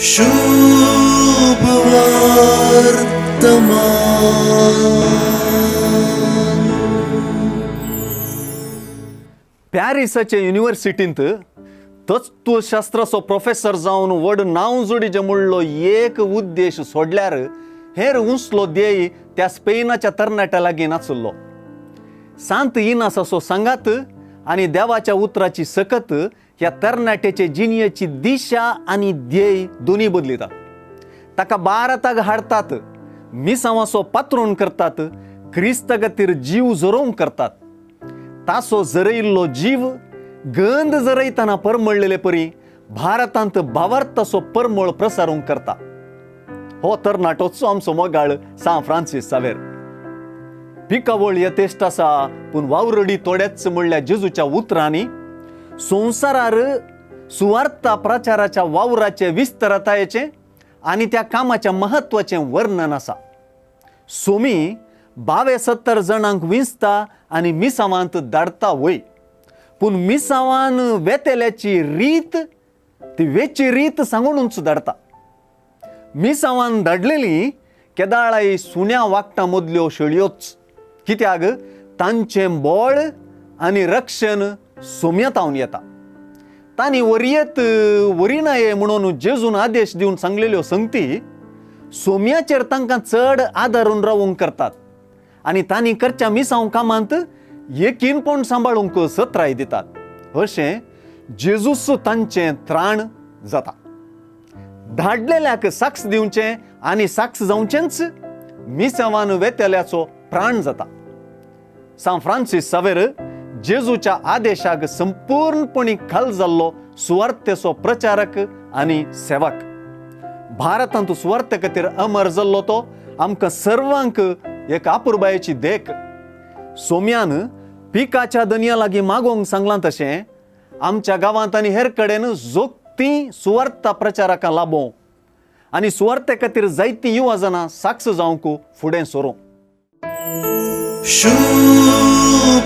शुभ वर्तमान. पॅरिसाचे युनिव्हर्सिटींत तत्वशास्त्राचो प्रोफेसर जावन व्हड नांव जोडीचें म्हणलो एक उद्देश सोडल्यार हेर उंचलो ध्येय त्या स्पेनाच्या तरणाट्या लागीं नाशिल्लो. सांत इनासाचो सांगात आनी देवाच्या उतराची सकत ह्या तरणाट्याचे जिणयेची दिशा आनी ध्येय दोनूय बदलिता. ताका भारताक हाडतात, मिसांवाचो पात्रोन करतात, क्रिस्ता खातीर जीव झरोवंक करतात. तासो झरयल्लो जीव गंद झरयतना परमळ्ळेले परी भारतांत भावार्थाचो परमळ प्रसारूंक करता. हो तरणाटोचो आमचो मोगाळ सांत फ्रांसीस सावेर. पिकावळ यथेश्ट आसा पूण वावरडी थोडेच म्हणल्या जेजूच्या उतरांनी संवसारार सुवार्था प्रचाराच्या वावराचे विस्तारतायेचें आनी त्या कामाच्या म्हत्वाचें वर्णन आसा. सोमी बावे 70 जाणांक विंचता आनी मिसावांत धाडता वय, पूण मिसावान वेतेल्याची रीत ती वेची रीत सांगूनच धाडता. मिसावान धाडलेली केदाळाय सुण्या वागटां मदल्यो शेळयोच, कित्याक तांचें बळ आनी रक्षण सोम्यातावन येता. तांणी वरयेत वरिनाये म्हणून जेजून आदेश दिवन सांगलेल्यो संगती सोम्याचेर तांकां चड आदारून रावूंक करतात आनी तांणी करच्या मिसांव कामांत यकीनपण सांबाळूंक सत्राय दितात. अशें जेजूस तांचें त्राण जाता. धाडलेल्याक साक्ष दिवचें आनी साक्ष जावचेंच मिसांवान वेतेल्याचो प्राण जाता. सांत फ्रांसीस सावेर जेजूच्या आदेशाक संपूर्णपणी खाल जाल्लो सुवार्थेचो प्रचारक आनी सेवक. भारतांत सुवार्थे खातीर अमर जाल्लो तो आमकां सर्वांक एक अपुरबायेची देख. सोम्यान पिकाच्या दनया लागीं मागोवंक सांगलां तशें आमच्या गांवांत आनी हेर कडेन जोगती सुवार्था प्रचारकां लाबोवं आनी सुवार्थे खातीर जायतीं युवा जाणां साक्ष जावंक फुडें सरूं. शुभ